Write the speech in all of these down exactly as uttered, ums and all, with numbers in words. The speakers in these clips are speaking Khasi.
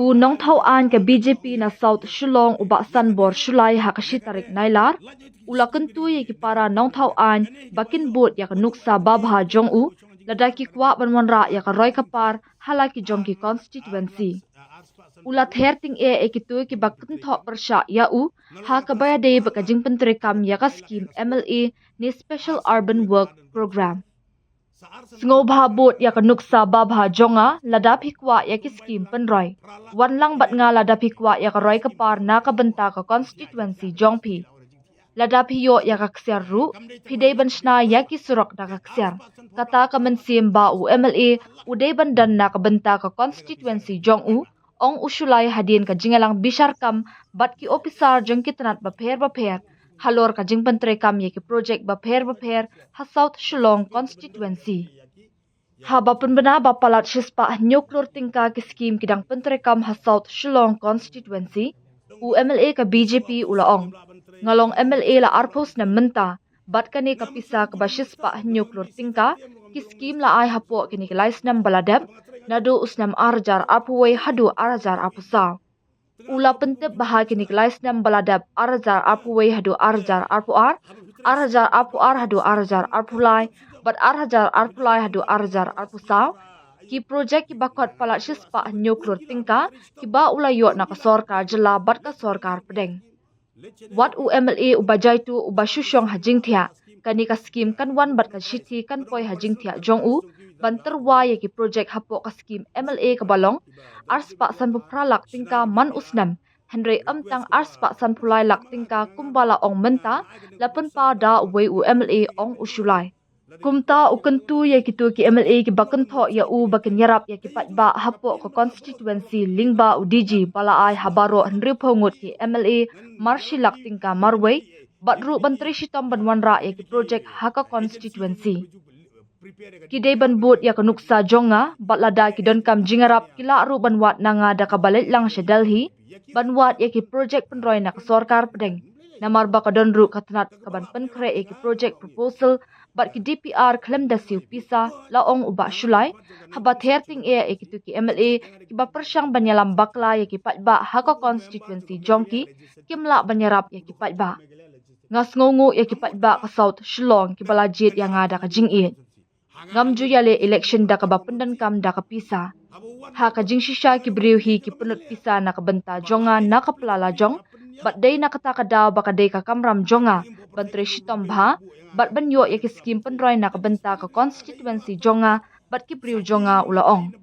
U nongthaw aiñ ka B J P na South Shillong u Bah Sanbor Shullai ha ka shi tarik Nailar u la kyntu ïa ki para nongthaw aiñ ba kin bud ïa ka nuksa babha jong u lada ki kwah ban wanrah ïa ka roi ka par ha la ki jong ki constituency. U la ther tyngeh ïa kito kiba kynthoh pyrshah ïa u ha kaba ïadei bad ka jingpyntreikam ïa ka skim M L A ne Special Urban Work Programme. Sngewbha bud ïa ka nuksa babha jong nga lada phi kwah ïa ki skim pynroi. Wan lang bad nga lada phi kwah ïa ka roi ka par na ka bynta ka constituency jong phi. Lada phi ïoh ïa ka ksiar ruh, phi dei ban shna ïa ki surok da ka ksiar. Kata ka mynsiem ba u M L A u dei ban don na ka bynta ka constituency jong u, ong u Shullai hadien ka jingïalang bishar kam bad ki ophisar jong ki tnat bapher bapher halor ka jingpyntreikam ïa ki projek bapher bapher ha South Shillong constituency. Haba pynbna ba palat shispah hynñiew klur tyngka ki skim ki dang pyntreikam ha South Shillong constituency, u M L A ka B J P u la ong, nga long M L A la arphew snem mynta, bad kane ka pisa kaba shispah hynñiew klur tyngka ki skim la ai hapoh kine ki lai snem ba la dep, naduh u snem ar hajar arphew wei haduh ar hajar arphew saw. U la pyntip ba ha kine ki lai snem ba la dep, ar hajar arphew wei haduh ar hajar arphew ar, ar hajar arphew ar haduh ar hajar arphew lai, bad ar hajar arphew lai haduh ar hajar arphew saw, ki projek kiba khot palat shispah hynñiew klur tyngka kiba u la ïoh na ka sorkar jylla bad ka sorkar pdeng. Wat u M L A uba jaitu uba shu shong ha jingthiah, kane ka skim kan wan bad ka shithi kan poi ha jingthiah jong u ban tyrwa ïa ki projek hapoh ka skim M L A kaba long arspah sanphew phra lak tyngka man u snem, hynrei ym tang arspah sanphew lai lak tyngka kumba la ong mynta, la pynpaw da uwei u M L A, ong u Shullai. Kumta u kyntu ïa kito ki M L A kiba kynthoh ïa u ba kin ïarap ïa ki paidbah hapoh ka constituency lyngba u D G ba la ai ha baroh hynriewphew ngut ki M L A mar shi lak tyngka marwei, bad ruh ban trei shitom ban wanrah ïa ki projek ha ka constituency. Ki dei ban bud ïa ka nuksa jong nga, bad lada ki donkam jingïarap ki lah ruh ban wad na nga da kaba leit lang sha Delhi ban wad ïa ki projek pynroi na ka sorkar pdeng. Namar ba ka don ruh ka tnat kaban pynkhreh ïa ki projek proposal bad ki D P R khlem da siew pisa, la ong u Bah Shullai, haba ther tyngeh ïa kito ki M L A kiba pyrshang ban ïalam bakla ïa ki paidbah ha ka constituency jong ki, kim lah ban ïarap ïa ki paidbah. Nga sngewnguh ïa ki paidbah ka South Shillong kiba la jied ïa nga da ka jingïeit. Ngam ju ïaleh election da kaba pyndonkam da ka pisa. Ha ka jingshisha ki briew hi ki pynlut pisa na ka bynta jong nga na ka pla lajong, bad dei na kata ka daw ba ka dei ka kamram jong nga ban trei shitom bha bad ban ïoh ïa ki skim pynroi na ka bynta ka constituency jong nga bad ki briew jong nga, u la ong.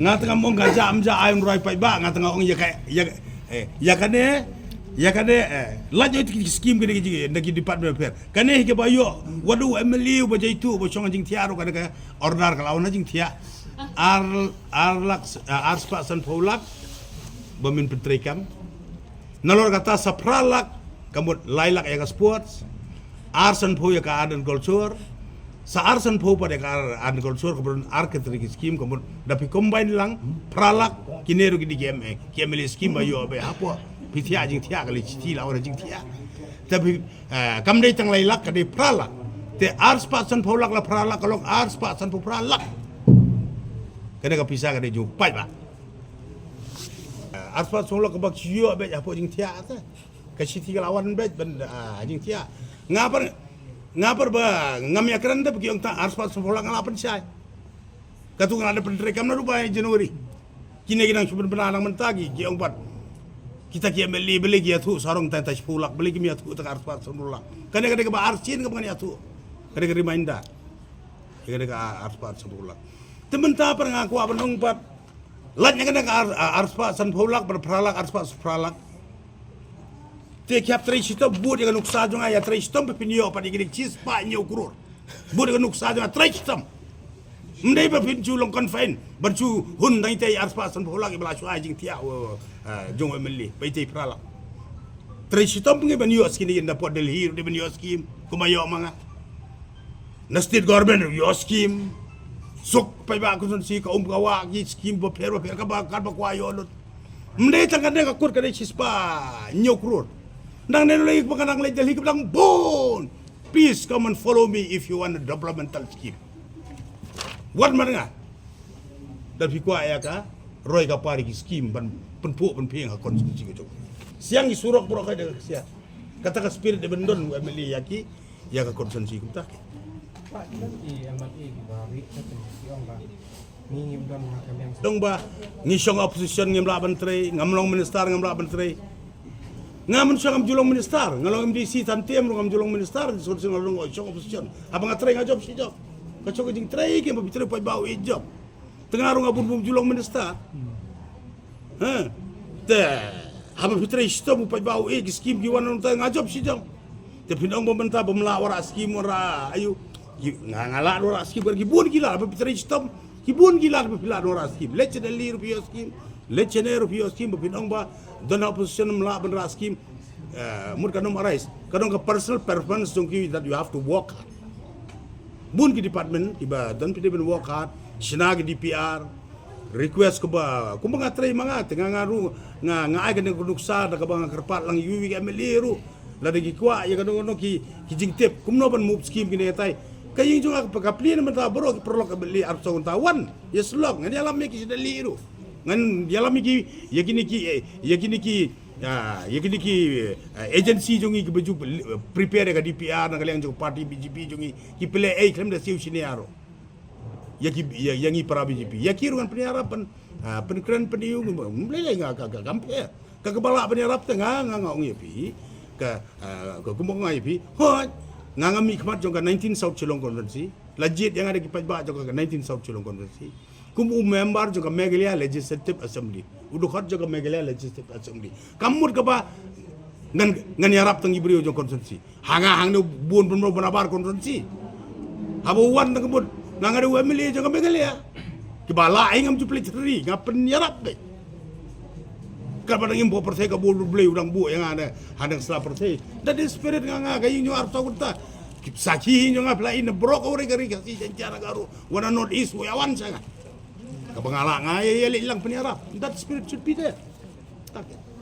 Nga tang ngam ong ka ja am ja ai roi paidbah, nga tang ong ïa ka, ïa, eh, ïa kane, ïa kane, eh, lait ïa ki skim kine ki, na ki department affair. Kane hi kaba ïoh, wat u M L A uba jaitu uba shong ha jingthiah ruh, kane ka order ka la wan ha jingthiah. Ar, ar lak, eh, arspah sanphew lak ba men pyntreikam. Nalor kata sa phra lak, ka mut lai lak ïa ka sports, ar sanphew ïa ka art and culture, sa ar sanphew pat ïa ka art and culture, ka mut ar ka trei ki skim, ka mut da phi combine lang, phra lak, kine ruh ki dei ki M A, ki M L A skim ba ïoh ba hapoh phi thiah jingthiah, ka lei shithi la wan ha jingthiah. Te phi, eh, kam dei tang lai lak, ka dei phra lak. Te arspah sanphew lak la phra lak, ka long arspah sanphew phra lak. Ka dei ka pisa ka dei jong u paidbah. Eh, arspah sanphew lak kaba ki ïoh beit hapoh jingthiah te. Ka shithi ka la wan beit ban, ah, jingthiah. Nga pat, nga pat ba ngam ïakren te ba ki ong tang arspah sanphew lak nga la pynshai. Katu nga la da pyntreikam naduh ba January. Kine ki nang shu pynbna nang mynta ki, ki ong pat, kita ki M L A balei ki ïathuh sarong tang tang shiphew lak, balei kim ïathuh tang arspah sanphew lak. Kane ka dei kaba arsien kaba ngan ïathuh. Ka dei ka reminder. Ka dei ka arspah sanphew lak. Te mynta pat nga kwah ban ong pat, lait na kane ka ar, ar, arspah sanphew lak, bad phra lak, arspah phra lak. Te ki hap trei shitom, bud ïa ka nuksa jong nga, ïa trei shitom ba phin ïoh pat ïa kine ki shispah hynñiew klur. Bud ïa ka nuksa jong nga, trei shitom. Ym dei ba phin shu long confine, ban shu hun tang ïa te arspah sanphew lak ïa ba la shu ai jingthiah, eh, jong u M L A, ba ïa te phra lak. Trei shitom ngi ban ïoh skim, ïa na pdeng Delhi ruh dei ban ïoh skim, kumba ïoh ma nga. Na state government ïoh skim. Suk paidbah constituency ka um ka wah ki skim bapher bapher kaba, kaba kwah ïoh lut. Ym dei tang kane ka kut ka dei shispah hynñiew klur. Nangne lei ba ka nang leit Delhi ka dang bun. Please come and follow me if you want a developmental scheme. Wat mar nga. Da phi kwah ïa ka roi ka pari ki skim ban pynphuh pynphieng ha constituency ka jong. Siang ki surok bro ka da ka sia. Kata ka spirit da ban don u M L A ïa ki, ïa ka constituency kumta ki. Pak, don i M L A ki ba ri ka constituency ong ba ngi ngim don nga ka liang. Dong ba ngi shong opposition ngim lah ban trei, ngam long minister ngam lah ban trei. Nga mynshwa ngam ju long minister, nga long M D C Tantiem ruh ngam ju long minister, so so nga long shong opposition. Haba nga trei nga jop shi jop. Ka shong ka jingtrei ki ba phi trei paidbah u ïeit jop. Te nga ruh nga bun bun ju long minister. Ha. Te haba phi trei shitom u paidbah u ïeit ki skim ki wan nangta nga jop shi jop. Te phin ong ba mynta ba mlah wanrah skim wanrah ayu. Ki, nga nga lah wanrah skim ki bun ki lah ba phi trei shitom. Ki bun ki lah ba phi lah wanrah skim. Leit sha Delhi ruh phi ïoh skim. Leit sha Delhi ruh phi ïoh skim ba phin ong ba don opposition mlah wanrah skim. Eh, mut ka num arise. Ka don ka personal preference jong ki that you have to work hard. Bun ki department kiba don phi dei ban work hard. Shna ki D P R. Request kaba kumba nga trei ma nga te nga nga ruh nga nga ai ka nuksa da kaba nga kyrpad lang ïa u M L A ruh. Lada ki kwah ïa kano kano ki ki jingtip kumno ban move skim kine tai. Ka ïing jong nga ka plie na mynta baroh ki paralok M L A arphew saw ngan wan ïa shlok ngan ïalam ïa ki sha Delhi ruh. Ngan ïalam ïa ki ïa kine ki eh, ïa kine ki ah, ïa kine ki eh, agency jong ngi kiba ju eh, prepare ïa ka D P R na ka liang jong party B J P jong ngi ki plie ei khlem da siew senior ruh. Ïa ki ïa, ïa ngi para B J P ïa ki ruh ngan pynïarap pyn ah, pynkren pynïu ngi mlei lei nga ka ka kam pher. Ka kaba lah pynïarap te nga nga nga ong ïa phi ka ah, ka kumba nga ïa phi. Hooid nga nga mih khmat jong ka nineteen South Shillong Constituency. La jied ïa nga da ki paidbah jong ka nineteen South Shillong Constituency kum u member jong ka Meghalaya Legislative Assembly, u dkhot jong ka Meghalaya Legislative Assembly. Kam mut kaba ngan ngan ïarap tang i briew jong constituency. Ha nga hangne bun bun bun abar constituency. Haba wan tang ka mut nga nga da u M L A jong ka Meghalaya. Kiba lah ai ngam ju plie chari nga pynïarap dei. Kaba dang im bo pyrthei ka bul blei u dang buh ïa nga ne ha dang sla pyrthei. That is spirit nga nga ka ïing jong nga arphew saw kynta. Ki sakhi ïing jong nga pla in brok ka uri ka ri ka si jan jara ka ru. Wan na North East u ïa wan sha nga. Kaba nga lah nga ïa ïa leh lang pynïarap. That spirit should be there. Tak.